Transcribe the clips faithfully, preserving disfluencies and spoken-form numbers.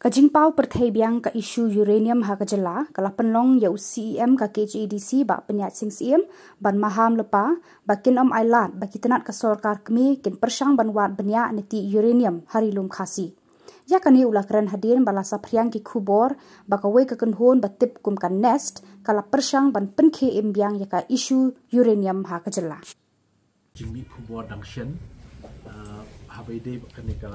Ka jingpaw pyrthei biang ka issue uranium ha ka jylla ka la pynlong ïa u C E M ka K H A D C Bah Pynïaid Sing Syiem ban maham lypa ba kin ym ailad ba ki tnat ka sorkar kmie kin pyrshang ban wad bniah ne tih uranium ha Ri Lum Khasi. Ïa kane u la kren hadien ba la saphriang ki khubor ba kawei ka kynhun ba tip kum ka NEST ka la pyrshang ban pynkhie im biang ïa ka issue uranium ha ka jylla. Jingmih khubor dang shen, ah, haba ïadei bad kane ka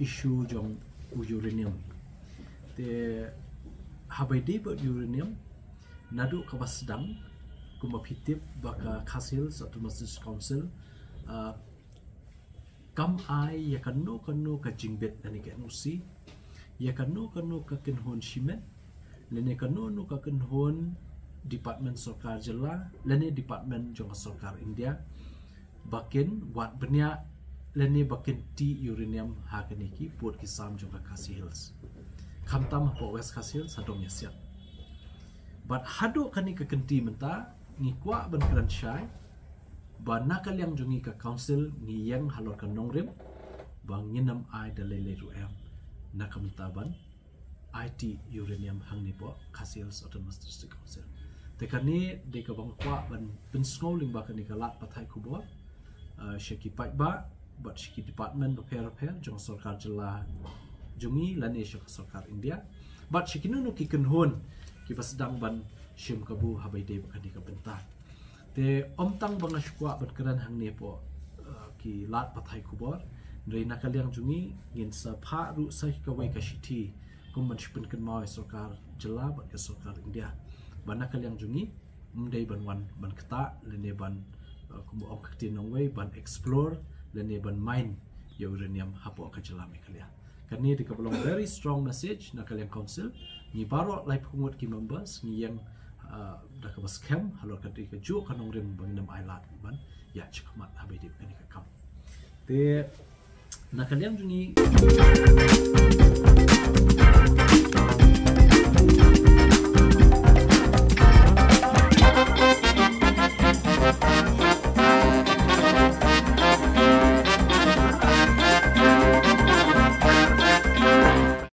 issue jong u uranium. Te haba ïadei bad uranium, naduh kaba sdang, kumba phi tip ba ka Khasi Hills Autonomous District Council, ah, kam ai ïa kano kano ka jingbit lane ka N O C ïa kano kano ka kynhun shimet lane kano kano ka kynhun department sorkar jylla lane department jong ka sorkar India ba kin wad bniah lane ba kin tih uranium ha kine ki pud ki sam jong ka Khasi Hills. Khamtam hapoh West Khasi Hills ha Dong Ïasiat. Bad haduh kane ka kynti mynta ngi kwah ban kren shai ba na ka liang jong ngi ka council ngi ïeng halor ka nongrim ba ngin ym ai da lei lei ruh em na ka bynta ban ai tih uranium hangne hapoh Khasi Hills Autonomous District Council. Te kane dei kaba nga kwah ban pynsngew lyngba kane ka lad pathai khubor, ah, sha ki paidbah bad sha ki department bapher bapher jong sorkar jylla jong ngi lane sha ka sorkar India bad sha kino kino ki kynhun kiba sdang ban shim kabu haba ïadei bad kane ka bynta. Te ym tang ba nga shu kwah ban kren hangne hapoh, eh, ki lad pathai khubor, hynrei na ka liang jong ngi ngin sa phah ruh sa kawei ka shithi kum ban shu pynkynmaw ïa sorkar jylla bad ka sorkar India ba na ka liang jong ngi ym dei ban wan ban ktah lane ban, eh, kumba ong ka ktien nongwei, ban explore lane ban mine ïa uranium hapoh ka jylla Meghalaya. Kane dei kaba long very strong message na ka liang council. Ngi baroh laiphew ngut ki members ngi ïeng, ah, da kaba skhem halor ka dei kajuh ka nongrim ba ngin ym ailad ban ïaid shakhmat haba ïadei bad kane ka kam. Te na ka liang jong ngi